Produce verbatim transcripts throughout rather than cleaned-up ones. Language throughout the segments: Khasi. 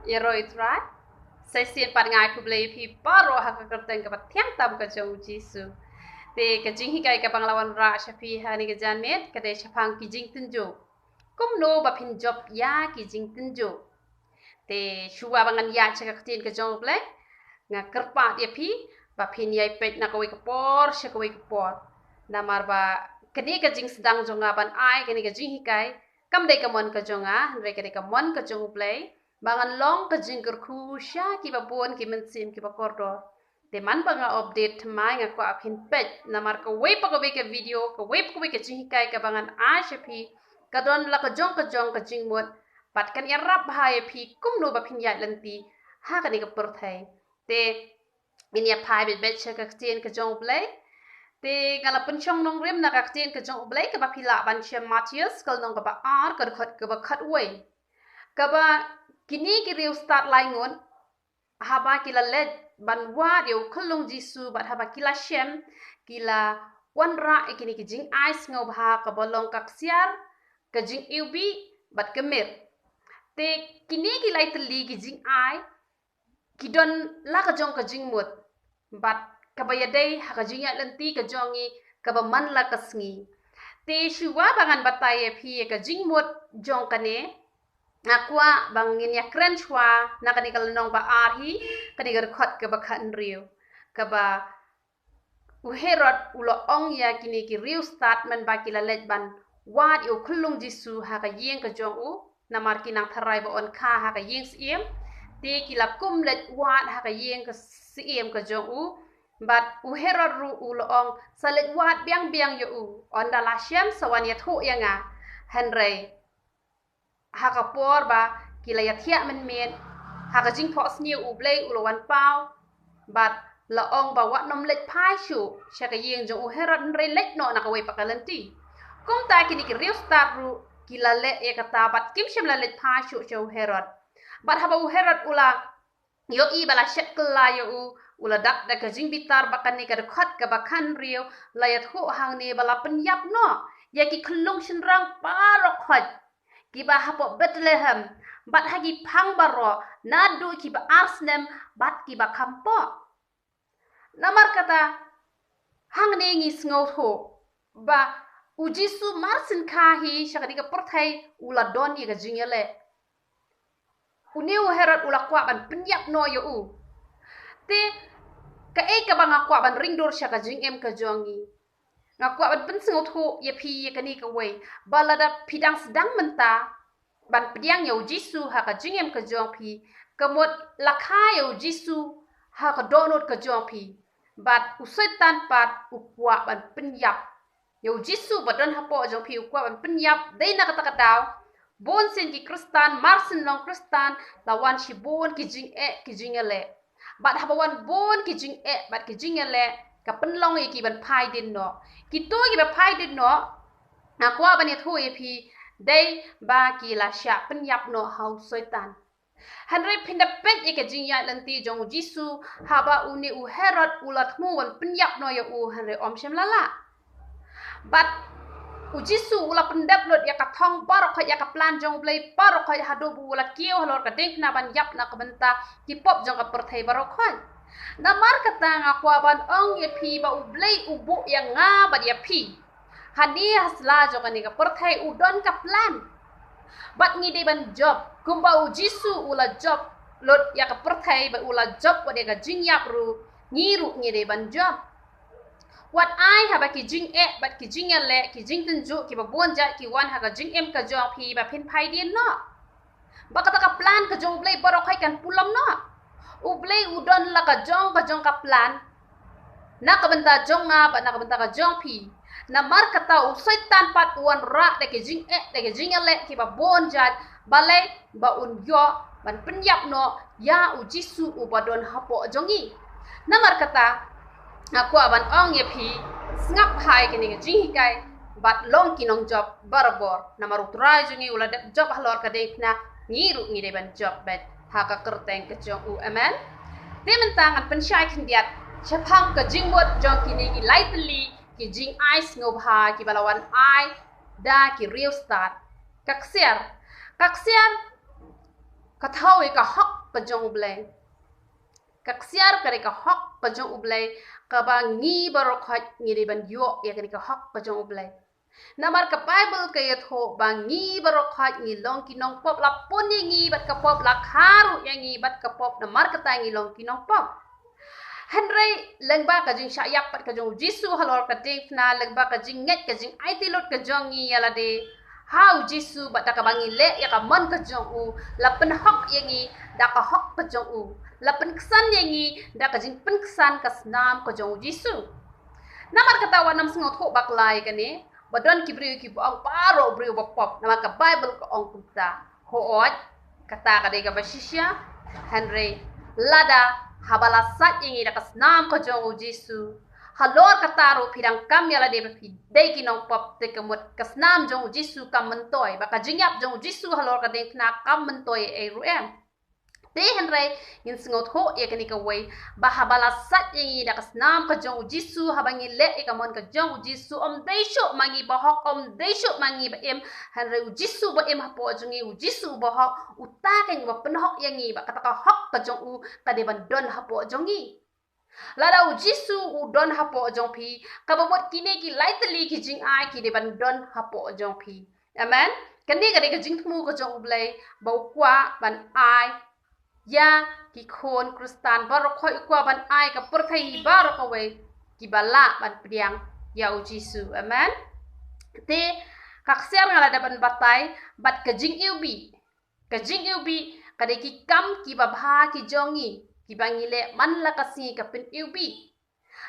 Ïaroh ïa u Trai. Sa shisien pat nga ai khublei ïa phi baroh ha ka kyrteng kaba thiang tam ka jong u Jisu. Te ka jinghikai kaba nga la wanrah sha phi ha kane ka janmiet ka dei shaphang ki jingtynjuh. Kumno ba phin jop ïa ki jingtynjuh. Te shuwa ba ngan ïaid sha ka ktien ka jong u Blei, nga kyrpad ïa phi ba phin ïai peit na kawei ka por sha kawei ka por. Namar ba kane ka jingsdang jong nga ban ai kane ka jinghikai kam dei ka mon ka jong nga, hynrei ka dei ka mon ka jong u Blei, ba ngan long ka jingkyrkhu sha kiba bun ki mynsiem kiba kordor. Te man ba nga update thymmai, nga kwah phin peit namar kawei pa kawei ka video, kawei pa kawei ka jinghikai kaba ngan ai sha phi, ka don la ka jong ka jong ka jingmut, bad kan ïarap bha ïa phi kumno ba phin ïaid lynti ha kane ka pyrthei. Te ngin ïa phai beit beit sha ka ktien ka jong u Blei. Te nga la pynshong nongrim na ka ktien ka jong u Blei kaba phi lah ban shem, Mathaios ka lynnong kaba ar, ka dkhot kaba khatwei. Kaba kine ki riewstad laingut, haba ki la leit ban wad ïa u khyllung Jisu bad haba ki la shem, ki la wanrah ïa kine ki jingai sngewbha kaba long ka ksiar, ka jingiwbih bad ka mir. Te kine ki lai tylli ki jingai ki don la ka jong ka jingmut, bad kaba ïadei ha ka jingïaid lynti ka jong ngi kaba man la ka sngi. Te shuwa ba ngan batai ïa phi ïa ka jingmut jong kane, nga kwah ba ngin ïa kren shuwa na kane ka lynnong ba ar hi, kane ka dkhot kaba khathynriew, kaba u Herod u la ong ïa kine ki riewstad man ba ki la leit ban wad ïa u khyllung Jisu ha ka ïing ka jong u, namar ki nang tharai ba un kha ha ka ïing syiem. Te ki la kum leit wad ha ka ïing ka syiem ka jong u, bad u Herod ruh u la ong, sa leit wad biang biang ïa u, ynda la shem sa wan ïathuh ïa nga. Hynrei ha ka por ba ki la ïathiah mynmiet, ha ka jingphohsniew u Blei u la wan paw bad la ong ba wat nym leit phai shuh sha ka ïing jong u Herod, hynrei leit noh na kawei pat ka lynti. Kumta kine ki riewstad ruh ki la leh ïa kata bad kim shym la leit phai shuh sha u Herod. Bad haba u Herod u la ïohi ba la shet kylla ïa u, u la dap da ka jingbitar ba kane ka dkhot kaba khathynriew la ïathuh hangne, ba la pynïap noh ïa ki khyllung shynrang baroh khoit kiba hapoh Bethlehem, bad ha ki phang baroh, naduh kiba ar snem bad kiba kham poh. Namar kata, hangne ngi sngewthuh ba u Jisu mar syn kha hi sha kane ka pyrthei u la don ïa ka jingïaleh. Une u Herod u la kwah ban pynïap noh ïa u. Te kaei kaba nga kwah ban ring dur sha ka jingim ka jong ngi, nga kwah ban pynsngewthuh ïa phi ïa kane kawei, ba lada phi dang sdang mynta ban pdiang ïa u Jisu ha ka jingim ka jong phi, ka mut la kha ïa u Jisu ha ka dohnud ka jong phi, bad u Soitan pat u kwah ban pynïap ïa u Jisu ba don hapoh jong phi, u kwah ban pynïap. Dei na kata ka daw bun sien ki Khristan, mar syn long Khristan, la wan shibun ki jingeh ki jingïaleh. Bad haba wan bun ki jingeh bad ki jingïaleh, ka pynlong ïa ki ban phai dien noh. Kito kiba phai dien noh, nga kwah ban ïathuh ïa phi, dei ba ki la shah pynïap noh ha u Soitan. Hynrei phin da peit ïa ka jingïaid lynti jong u Jisu, haba une u Herod u la thmu ban pynïap noh ïa u, hynrei um shym la lah. Bad u Jisu u la pyndep lut ïa ka thong baroh khoit, ïa ka plan jong u Blei baroh khoit, haduh ba u la kiew halor ka diengphna ban ïap na ka bynta ki pop jong ka pyrthei baroh khoit. Namar kata nga kwah ban ong ïa phi ba u Blei u buh ïa nga bad ïa phi. Hangne ha sla jong kane ka pyrthei u don ka plan. Bad ngi dei ban jop kumba u Jisu u la jop lut ïa ka pyrthei, bad u la jop wat ïa ka jingïap ruh, ngi ruh ngi dei ban jop. Wat ai haba ki jingeh bad ki jingïaleh, ki jingtynjuh kiba bun jait ki wan ha ka jingim ka jong phi, ba phin phai dien noh. Ba kata ka plan ka jong u Blei baroh khoit kan pulom noh. U Blei u don la ka jong ka jong ka plan na ka bynta jong nga bad na ka bynta ka jong phi. Namar kata u Soitan pat u wanrah da ki jingeh, da ki jingïaleh kiba bun jait, balei? Ba un ïoh ban pynïap noh ïa u Jisu uba don hapoh jong ngi. Namar kata nga kwah ban ong ïa phi, sngap bha ïa kane ka jinghikai bad long ki nongjop barabor. Namar u Trai jong ngi u la dep jop halor ka diengphna, ngi ruh ngi dei ban jop beit ha ka kyrteng ka jong u. Amen. Te mynta ngan pynshai khyndiat shaphang ka jingmut jong kine ki lai tylli ki jingai sngewbha kiba la wan ai da ki riewstad. Ka ksiar, ka ksiar ka thaw ïa ka hok ka jong U Blei. Ka ksiar ka dei ka hok ka jong U Blei, kaba ngi baroh khoit ngi dei ban ïoh ïa kane ka hok ka jong U Blei. Namar ka Baibl ka ïathuh ba ngi baroh khoit ngi long ki nongpop, la pun ïa ngi bad ka pop, la kha ruh ïa ngi bad ka pop, namar kata ngi long ki nongpop. Hynrei lyngba ka jingshah ïap pat ka jong U Jisu halor ka diengphna, lyngba ka jingngeit ka jingaiti lut ka jong ngi ïa lade ha U Jisu bad da kaba ngi leh ïa ka mon ka jong u, la pynhok ïa ngi da ka hok ka jong u, la pynksan ïa ngi da ka jingpynksan ka snam ka jong U Jisu. Namar kata wat nym sngewthuh bakla ïa kane, ba don ki briew kiba ong baroh briew ba pop, namar ka Baibl ka ong kumta. Hooid, kata ka dei kaba shisha. Hynrei lada haba la sait ïa ngi da ka snam ka jong U Jisu, halor kata ruh phi dang kam ïa lade ba phi dei ki nongpop, te ka mut ka snam jong U Jisu kam myntoi, ba ka jingïap jong U Jisu halor ka diengphna kam myntoi ei ruh em. Te hynrei ngin sngewthuh ïa kane kawei, ba haba la sait ïa ngi da ka snam ka jong U Jisu, haba ngi leh ïa ka mon ka jong U Jisu, ym dei shuh ma ngi ba hok, ym dei shuh ma ngi ba im, hynrei U Jisu ba im hapoh jong ngi, U Jisu ba hok, uta keiñ uba pynhok ïa ngi, ba kata ka hok ka jong u ka dei ban don hapoh jong ngi. Lada U Jisu u don hapoh jong phi, kaba mut kine ki lai tylli ki jingai ki dei ban don hapoh jong phi. Amen. Kane ka dei ka jingthmu ka jong U Blei, ba u kwah ban ai ïa ki khun Khristan baroh khoit, u kwah ban ai ka pyrthei baroh kawei kiba lah ban pdiang ïa U Jisu. Amen. Te ka ksiar nga la dep ban batai bad ka jingiwbih. Ka jingiwbih ka dei ki kam kiba bha ki jong ngi, kiba ngi leh man la ka sngi ka pyniwbih.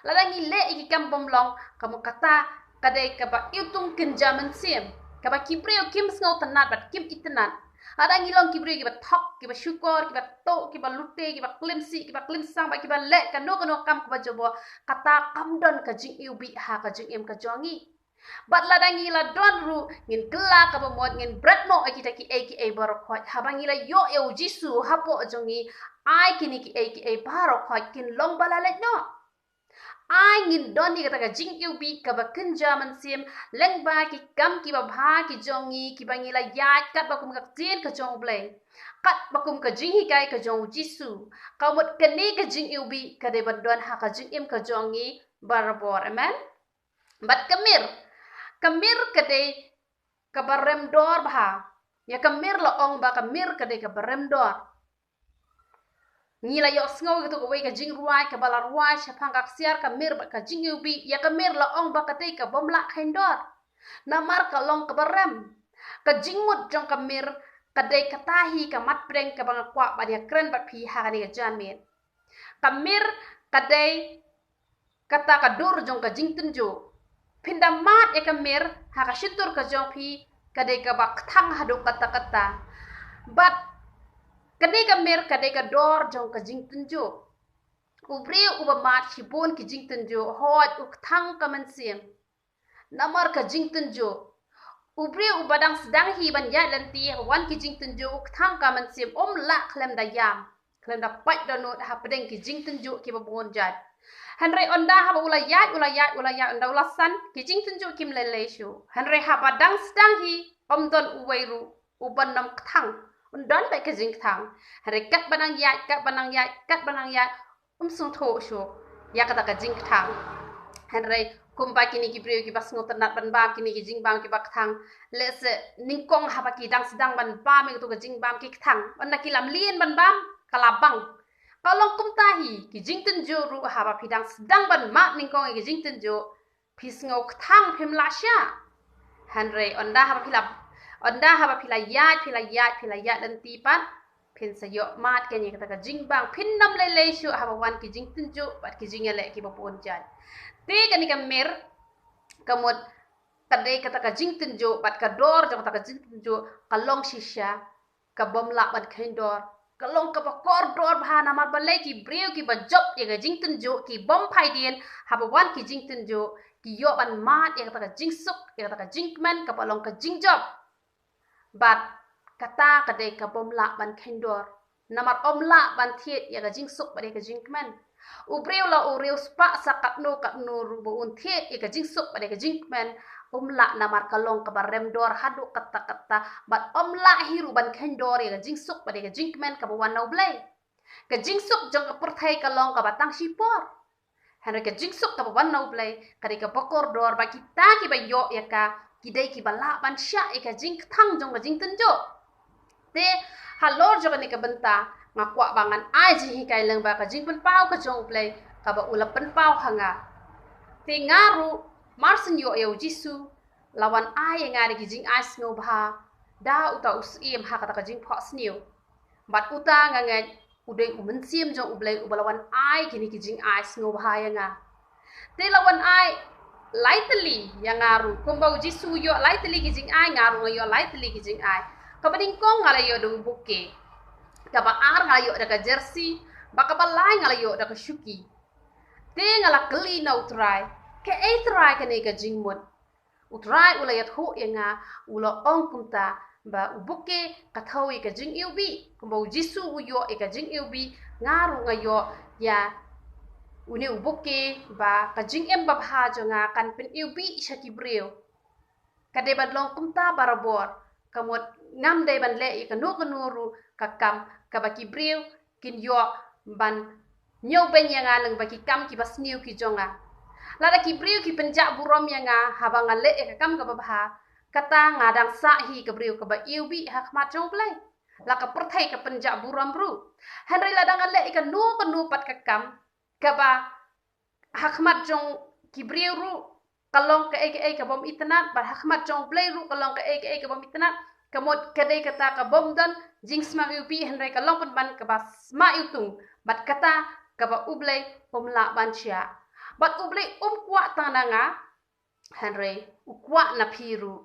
Lada ngi leh ïa ki kam bym long, ka mut kata ka dei kaba iwtung kynja mynsiem, kaba ki briew kim sngewtynnad bad kim itynnad. Lada ngi long ki briew kiba thok, kiba shukor, kiba tuh, kiba lute, kiba klim sih, kiba klim sang, bad kiba leh kano kano kam kaba jubor, kata kam don ka jingiwbih ha ka jingim ka jong ngi. Bad lada ngi la don ruh, ngin kylla kaba mut, ngin bret noh ïa kita kiei kiei baroh khoit. Haba ngi la ïoh ïa U Jisu hapoh jong ngi, ai kine kiei kiei baroh khoit kin long ba la leit noh. Ai ngin don ïa kata ka jingiwbih kaba kynja mynsiem lyngba ki kam kiba bha ki jong ngi, kiba ngi la ïaid katba kum ka ktien ka jong U Blei, katba kum ka jinghikai ka jong U Jisu. Ka mut kane ka jingiwbih ka dei ban don ha ka jingim ka jong ngi barabor. Amen. Bad ka mir, ka mir ka dei kaba rem dor bha. Ïa ka mir la ong ba ka mir ka dei kaba rem dor. Ngi la ïohsngew ïa katu kawei ka jingrwai kaba la rwai shaphang ka ksiar ka mir bad ka jingiwbih, ïa ka mir la ong ba ka dei ka bym lah kheiñ dor, namar ka long kaba rem. Ka jingmut jong ka mir ka dei kata hi ka mat pdeng kaba nga kwah ban ïakren bad phi ha kane ka janmiet. Ka mir ka dei kata ka dur jong ka jingtynjuh. Phin da mad ïa ka mir ha ka shyntur ka jong phi, ka dei kaba kthang haduh katta katta. Bad kane ka mir ka dei ka dor jong ka jingtynjuh. U briew uba mad shibun ki jingtynjuh, hooid u kthang ka mynsiem. Namar ka jingtynjuh. U briew uba dang sdang hi ban ïaid lynti, haba wan ki jingtynjuh, u kthang ka mynsiem, um lah khlem da ïam, khlem da pait dohnud hapdeng ki jingtynjuh kiba bun jait. Hynrei ynda haba u la ïaid, u la ïaid, u la ïaid, ynda u la san, ki jingtynjuh kim lei lei shuh. Hynrei haba dang sdang hi, ym don uwei ruh uban ym kthang. Un don beit ka jingkthang. Hynrei katba nang ïaid, katba nang ïaid, katba nang ïaid, um sngewthuh shuh ïa kata ka jingkthang. Hynrei kumba kine ki briew kiba sngewtynnad ban bam kine ki jingbam kiba kthang, lehse nyngkong haba ki dang sdang ban bam ïa katu ka jingbam ki kthang. Ynda ki la mlien ban bam, ka la bang. Ka long kumta hi ki jingtynjuh ruh, haba phi dang sdang ban mad nyngkong ïa ki jingtynjuh, phi sngew kthang, phim lah sha. Hynrei ynda haba phi la, ynda haba phi la ïaid, phi la ïaid, phi la ïaid lynti pat, phin sa ïoh mad keiñ ïa kata ka jingbam, phin ym lei lei shuh haba wan ki jingtynjuh bad ki jingïaleh kiba bun jait. Te kane ka mir, ka mut, ka dei kata ka jingtynjuh bad ka dor jong kata ka jingtynjuh ka long shisha, ka bym lah ban kheiñ dor. Ka long kaba kordor bha namar balei ki briew kiba jop ïa ka jingtynjuh ki bym phai dien, haba wan ki jingtynjuh ki ïoh ban mad ïa kata ka jingsuk, ïa kata ka jingkmen kaba long ka jingjop. Bad kata ka dei ka bym lah ban kheiñ dor. Namar ym lah ban thied ïa ka jingsuk bad ïa ka jingkmen. U briew la u riewspah sa katno katno ruh ba un thied ïa ka jingsuk bad ïa ka jingkmen, um lah namar ka long kaba rem dor haduh katta katta, bad ym lah hi ruh ban kheiñ dor ïa ka jingsuk bad ïa ka jingkmen kaba wan na U Blei. Ka jingsuk jong ka pyrthei ka long kaba tang shipor. Hynrei ka jingsuk kaba wan na U Blei ka dei kaba kordor, ba kita kiba ïoh ïa ka ki dei kiba lah ban shah ïa ka jingkthang jong ka jingtynjuh. Te halor jong kane ka bynta nga kwah ba ngan ai jinghikai lyngba ka jingpynpaw ka jong U Blei kaba u la pynpaw ha nga. Te nga ruh mar syn ïoh ïa U Jisu, la wan ai ïa nga da ki jingai sngewbha da uta u Syiem ha kata ka jingphohsniew. Bad uta nga ngeit u dei u Mynsiem jong U Blei uba la wan ai kine ki jingai sngewbha ïa nga. Te la wan ai lai tylli ïa nga ruh, kumba U Jisu u ïoh lai tylli ki jingai, nga ruh nga ïoh lai tylli ki jingai. Kaba nyngkong nga la ïoh da u bouquet. Kaba ar nga la ïoh da ka jersey. Bad kaba lai nga la ïoh da ka shuki. Te nga la kylli na U Trai, kaei Trai kane ka jingmut? U Trai u la ïathuh ïa nga, u la ong kumta, ba u bouquet ka thew ïa ka jingiwbih, kumba U Jisu u ïoh ïa ka jingiwbih, nga ruh nga ïoh ïa une u bouquet, ba ka jingim babha jong nga kan pyniwbih sha ki briew. Ka dei ban long kumta barabor, ka mut ngam dei ban leh ïa kano kano ruh ka kam kaba ki briew kin ïoh ban ñiewbeiñ ïa nga lyngba ki kam kiba sniew ki jong nga. Lada ki briew ki pynjah burom ïa nga haba nga leh ïa ka kam kaba bha, kata nga dang sah hi ka briew kaba iwbih ha khmat jong U Blei. La ka pyrthei ka pynjah burom ruh. Hynrei lada nga leh ïa kano kano pat ka kam kaba ha khmat jong ki briew ruh ka long kaei kaei ka bym itynnad, bad ha khmat jong U Blei ruh ka long kaei kaei ka bym itynnad, ka mut ka dei kata ka bym don jingsma iwbih, hynrei ka long pynban kaba sma iwtung, bad kata kaba U Blei um lah ban shah. Bad U Blei um kwah tang na nga, hynrei u kwah na phi ruh.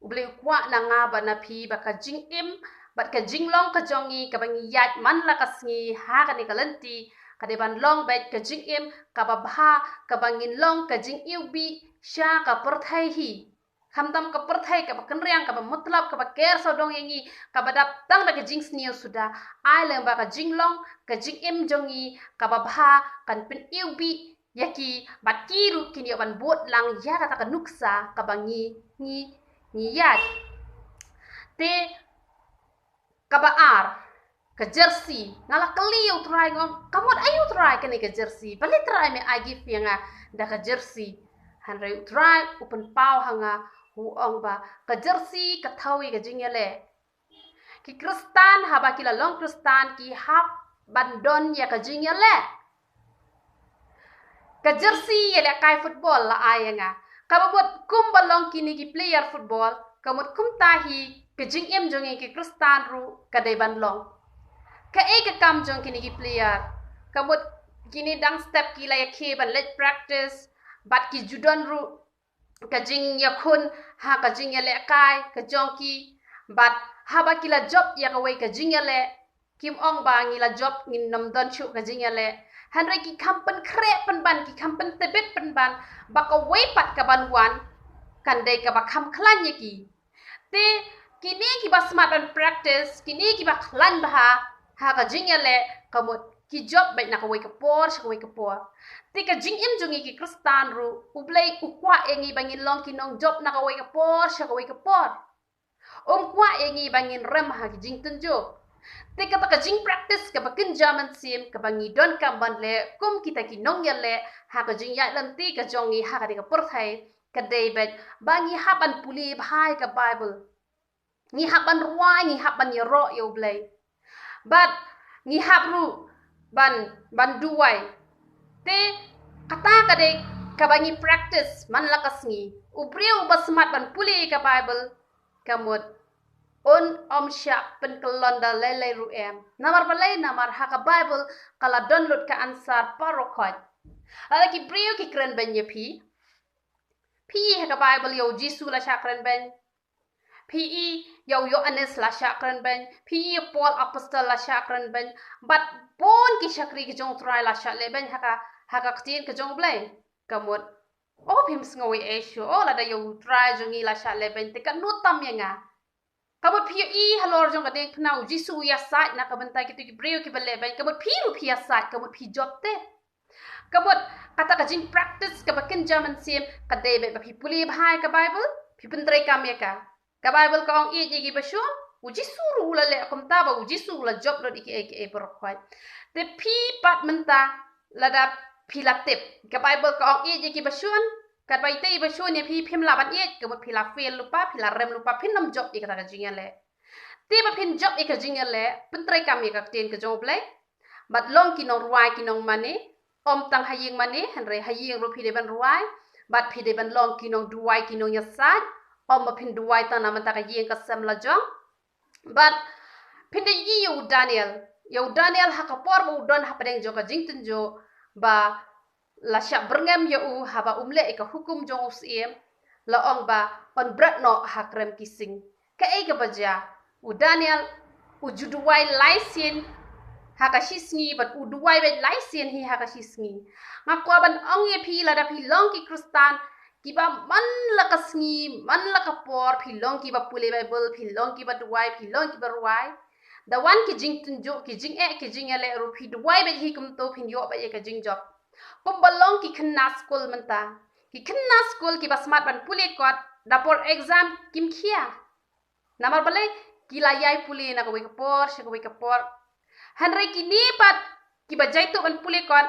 U Blei u kwah na nga bad na phi ba ka jingim bad ka jinglong ka jong ngi kaba ngi ïaid man la ka sngi ha kane ka lynti, ka dei ban long beit ka jingim kaba bha, kaba ngin long ka jingiwbih sha ka pyrthei hi. Khamtam ka pyrthei kaba kynriang, kaba mutlop, kaba ker sawdong ïa ngi, kaba dap tang da ka jingsniew suda, ai lyngba ka jinglong ka jingim jong ngi kaba bha kan pyniwbih ïa ki, bad ki ruh kin ïoh ban bud lang ïa kata ka nuksa kaba ngi, ngi, ngi ïaid. Te kaba ar, ka jersey. Nga la kylli ïa U Trai, nga ong, ka mut aïu Trai kane ka jersey? Balei Trai me ai gift ïa nga da ka jersey? Hynrei U Trai u pynpaw ha nga, u ong ba ka jersey ka thew ïa ka jingïaleh. Ki Khristan haba ki la long Khristan ki hap ban don ïa ka jingïaleh. Ka jersey ïalehkai football la ai ïa nga. Kaba mut kumba long kine ki player football, ka mut kumta hi ka jingim jong ngi ki Khristan ruh ka dei ban long. Kaei ka kam jong kine ki player? Ka mut kine dang step ki la ïakhie ban leit practice, bad ki ju don ruh ka jingïakhun ha ka jingïalehkai ka jong ki, bad haba ki la jop ïa kawei ka jingïaleh, kim ong ba ngi la jop, ngin nym don shuh ka jingïaleh. Hynrei ki kham pynkhreh pynban, ki kham pyntbit pynban ba kawei pat kaban wan kan dei kaba kham khlaiñ ïa ki. Te kine kiba smat ban practice, kine kiba khlaiñ bha ha ka jingïaleh, ka mut ki jop beit na kawei ka por sha kawei ka por. Te ka jingim jong ngi ki Khristan ruh, U Blei u kwah ïa ngi ba ngin long ki nongjop na kawei ka por sha kawei ka por. Um kwah ïa ngi ba ngin rem ha ki jingtynjuh. Te kata ka jingpractice kaba kynja mynsiem kaba ngi donkam ban leh kum kita ki nongïaleh ha ka jingïaid lynti ka jong ngi ha kane ka pyrthei, ka dei beit ba ngi hap ban pule bha ïa ka Bible. Ngi hap ban rwai, ngi hap ban ïaroh ïa U Blei. Bad ngi hap ruh ban, ban duwai. Te kata ka dei kaba ngi practice man la ka sngi. U briew uba smat ban pule ïa ka Bible, ka mut un ym shah pynkyllon da lei lei ruh em. Namar balei? Namar ha ka Bible ka la don lut ka answer baroh khoit. Lada ki briew ki kren beiñ ïa phi, phi i ha ka Bible ïa U Jisu la shah kren beiñ. Phi i ïa u Ïoannis la shah kren beiñ. Phi i ïa u Paul Apostol la shah kren beiñ. Bad bun ki shakri ki jong U Trai la shah leh beiñ ha ka, ha ka ktien ka jong U Blei. Ka mut, o phim sngew ei ei shuh, o lada ïa U Trai jong ngi la shah leh beiñ te katno tam ïa nga. Ka mut phi ïohi halor jong ka diengphna U Jisu u ïasaid na ka bynta kito ki briew kiba leh beiñ, ka mut phi ruh phi ïasaid, ka mut phi jop te. Ka mut kata ka jingpractice kaba kynja mynsiem ka dei beit ba phi pule bha ïa ka Bible, phi pyntreikam ïa ka. Ka Bible ka ong ïeit ïa kiba shun, U Jisu ruh u la leh kumta ba u Jisu u la jop lut ïa kiei kiei baroh khoit. Te phi pat mynta lada phi la tip, ka Baibl ka ong ïeit ïa kiba shun, katba ïeit ïa kiba shun ïa phi, phim lah ban ïeit, ka mut phi la fail lypa, phi la rem lypa, phin ym jop ïa kata ka jingïaleh. Te ba phin jop ïa ka jingïaleh, pyntreikam ïa ka ktien ka jong U Blei. Bad long ki nongrwai ki nongmane, ym tang ha ïing mane, hynrei ha ïing ruh phi dei ban rwai. Bad phi dei ban long ki nongduwai ki nongïasaid, ym ba phin duwai tang na bynta ka ïing ka sem la jong. Bad phin dei ïa u Daniel, ïa u Daniel ha ka por ba u don hapdeng jong ka jingtynjuh, ba la shah byrngem ïa u haba um leh ïa ka hukum jong u syiem, la ong ba un bret noh ha krem ki sing. Kaei kaba jia? U Daniel u ju duwai lai sien ha ka shisngi, bad u duwai bad lai sien hi ha ka shisngi. Nga kwah ban ong ïa phi, lada phi long ki Khristan, kiba man la ka sngi, man la ka por, phi long kiba pule Baibl, phi long kiba duwai, phi long kiba rwai, da wan ki jingtynjuh, ki jingeh, ki jingïaleh ruh phi duwai bad hi kumto, phin ïoh bad ïa ka jingjop. Kumba long ki khynnah skul mynta. Ki khynnah skul kiba smat ban pule kot, da por exam kim khia. Namar balei? Ki la ïai pule na kawei ka por sha kawei ka por. Hynrei kine pat kiba jaituh ban pule kot,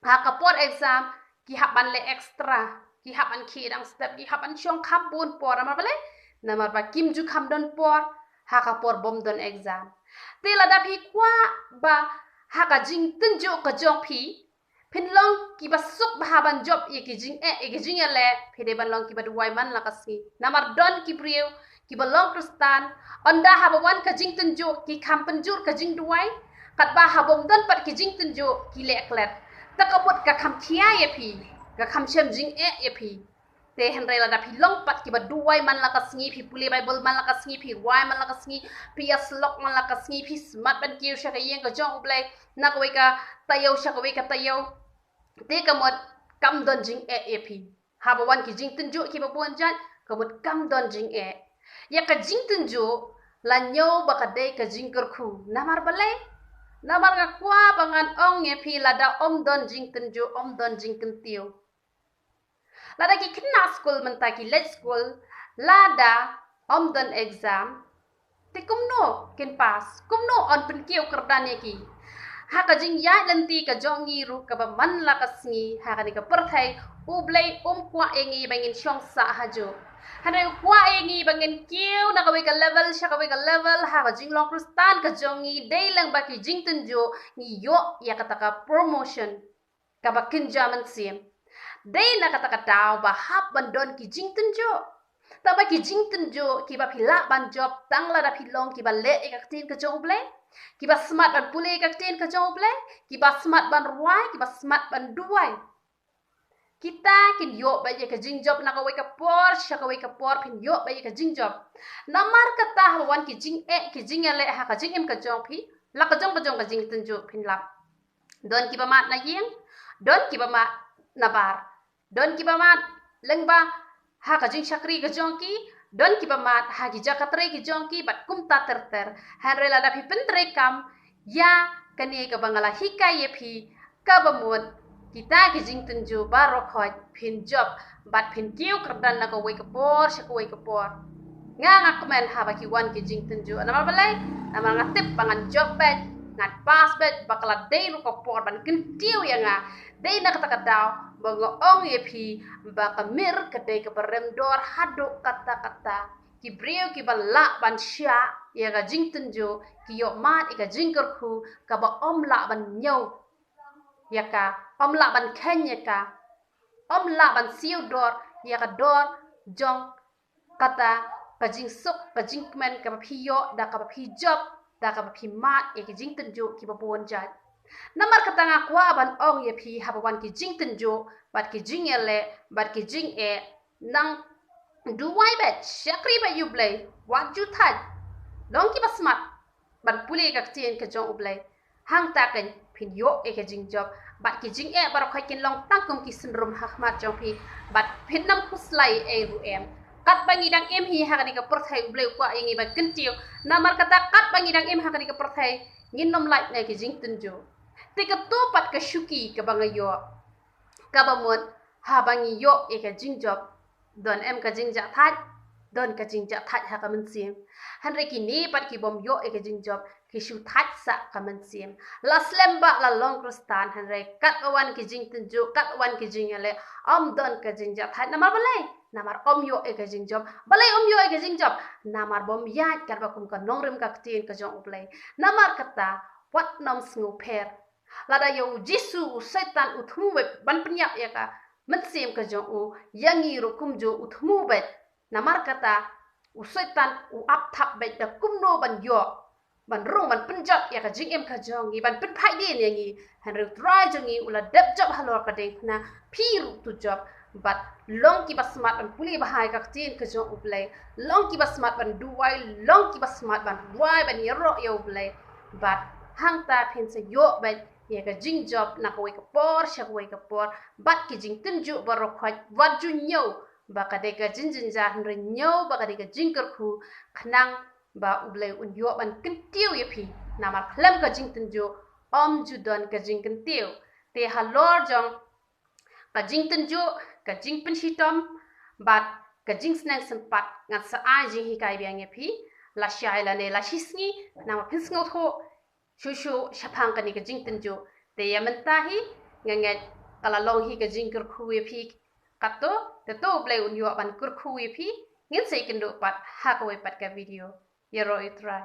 ha ka por exam ki hap ban leh extra, ki hap ban khie dang step, ki hap ban shong kham bun por. Namar balei? Namar ba kim ju kham don por ha ka por bym don exam. Te lada phi kwah ba ha ka jingtynjuh ka jong phi, phin long kiba suk bha ban jop ïa ki jingeh, ïa ki jingïaleh, phi dei ban long kiba duwai man la ka sngi. Namar don ki briew kiba long Khristan, ynda haba wan ka jingtynjuh ki kham pynjur ka jingduwai, katba haba ym don pat ki jingtynjuh ki leh klet. Te ka mut ka kham khia ïa phi, ka kham shem jingeh ïa phi. Te hynrei lada phi long pat kiba duwai man la ka sngi, phi pule Baibl man la ka sngi, phi rwai man la ka sngi, phi ïasyllok man la ka sngi, phi smat ban kiew sha ka ïing ka jong U Blei na kawei ka taïew sha kawei ka taïew, te ka mut kam don jingeh ïa phi. Haba wan ki jingtynjuh kiba bun jait, ka mut kam don jingeh. Ïa ka jingtynjuh la ñiew ba ka dei ka jingkyrkhu. Namar balei? Namar nga kwah ba ngan ong ïa phi, lada ym don jingtynjuh, ym don jingkyntiew. Lada ki khynnah skul mynta ki leit skul, lada ym don exam, te kumno kin pass? Kumno yn pynkiew kyrdan ïa ki? Ha ka jingïaid lynti ka jong ngi ruh kaba man la ka sngi ha kane ka pyrthei, U Blei um kwah ïa ngi ba ngin shong sah hajuh. Hynrei u kwah ïa ngi ba ngin kiew na kawei ka level sha kawei ka level ha ka jinglong Khristan ka jong ngi, dei lang ba ki jingtynjuh ngi ïoh ïa kata ka promotion kaba kynja mynsiem. Dei na kata ka daw ba hap ban don ki jingtynjuh. Tangba ki jingtynjuh kiba phi lah ban jop tang lada phi long kiba leh ïa ka ktien ka jong U Blei, kiba smat ban pule ïa ka ktien ka jong U Blei, kiba smat ban rwai, kiba smat ban duwai. Kita kin ïoh bad ïa ka jingjop, na kawei ka por sha kawei ka por phin ïoh bad ïa ka jingjop. Namar kata haba wan ki jingeh ki jingïaleh ha ka jingim ka jong phi, la ka jong ka jong ka jingtynjuh phin lap. Don kiba mad na ïing, don kiba mad na bar, don kiba mad lyngba ha ka jingshakri ka jong ki, don kiba mad ha ki jaka trei ki jong ki, bad kumta ter ter. Hynrei lada phi pyntreikam ïa kane kaba nga la hikai ïa phi, kaba mut kita ki jingtynjuh baroh khoit phin jop bad phin kiew kyrdan na kawei ka por sha kawei ka por. Nga nga kmen haba ki wan ki jingtynjuh. Namar balei? Namar nga tip ba ngan jop beit, ngan pass beit, ba ka la dei ruh ka por ban kyntiew ïa nga. Dei na kata ka daw ba nga ong ïa phi ba ka mir ka dei kaba rem dor haduh katta katta. Ki briew kiba lah ban shah ïa ka jingtynjuh ki ïoh mad ïa ka jingkyrkhu kaba ym lah ban ñiew ïa ka, ym lah ban kheiñ ïa ka, ym lah ban siew dor ïa ka dor jong kata ka jingsuk, ka jingkmen kaba phi ïoh da kaba phi jop, da kaba phi mad ïa ki jingtynjuh kiba bun jait. Namar kata nga kwah ban ong ïa phi, haba wan ki jingtynjuh bad ki jingïaleh bad ki jingeh, nang duwai beit, shakri beit ïa U Blei, wat ju thait. Long kiba smat ban pule ïa ka ktien ka jong U Blei. Hangta keiñ phin ïoh ïa ka jingjop bad ki jingeh baroh khoit kin long tang kum ki synrum ha khmat jong phi, bad phin ym khuslai ei ruh em. Katba ngi dang im hi ha kane ka pyrthei, U Blei u kwah ïa ngi ban kyntiew. Namar kata katba ngi dang im ha kane ka pyrthei, ngin ym lait na ki jingtynjuh. Te kato pat ka shuki kaba nga ïoh, kaba mut haba ngi ïoh ïa ka jingjop, don em ka jingjahthait? don ka jingjahthait ha ka mynsiem. Hynrei kine pat ki bym ïoh ïa ka jingjop, ki shu thait sa ka mynsiem. La slem bha la long Khristan, hynrei katba wan ki jingtynjuh, katba wan ki jingïaleh, ym don ka jingjahthait. Namar balei? Namar ym ïoh ïa ka jingjop. Balei ym ïoh ïa ka jingjop? Namar bym ïaid katba kum ka nongrim ka ktien ka jong U Blei. Namar kata, wat nym sngewpher. Lada ïa U Jisu, u Soitan u thmu beit ban pynïap ïa ka mynsiem ka jong u, ïa ngi ruh kumjuh u thmu beit. Namar kata, u Soitan u ap thap beit da kumno ban ïoh, ban rung, ban pynjot ïa ka jingim ka jong ngi, ban pynphai dien ïa ngi. Hynrei U Trai jong ngi u la dep jop halor ka diengphna, phi ruh to jop. Bad long kiba smat ban pule bha ïa ka ktien ka jong U Blei, long kiba smat ban duwai, long kiba smat ban duwai, ban ïaroh ïa U Blei. Bad hangta phin sa ïoh beit ïa ka jingjop na kawei ka por sha kawei ka por. Bad ki jingtynjuh baroh khoit, wat ju ñiew ba ka dei ka jingjynjar, hynrei ñiew ba ka dei ka jingkyrkhu, khnang ba U Blei un ïoh ban kyntiew ïa phi. Namar khlem ka jingtynjuh, ym ju don ka jingkyntiew. Te halor jong ka jingtynjuh, ka jingpynshitom bad ka jingsneng sympat, ngan sa ai jinghikai biang ïa phi, lashai lane lashisngi, namar phin sngewthuh shuh shuh shaphang kane ka jingtynjuh. Te ïa mynta hi, nga ngeit ka la long hi ka jingkyrkhu ïa phi. Katto, te to U Blei un ïoh ban kyrkhu ïa phi. Ngin sa ïakynduh pat ha kawei pat ka video. Ïaroh ïa U Trai.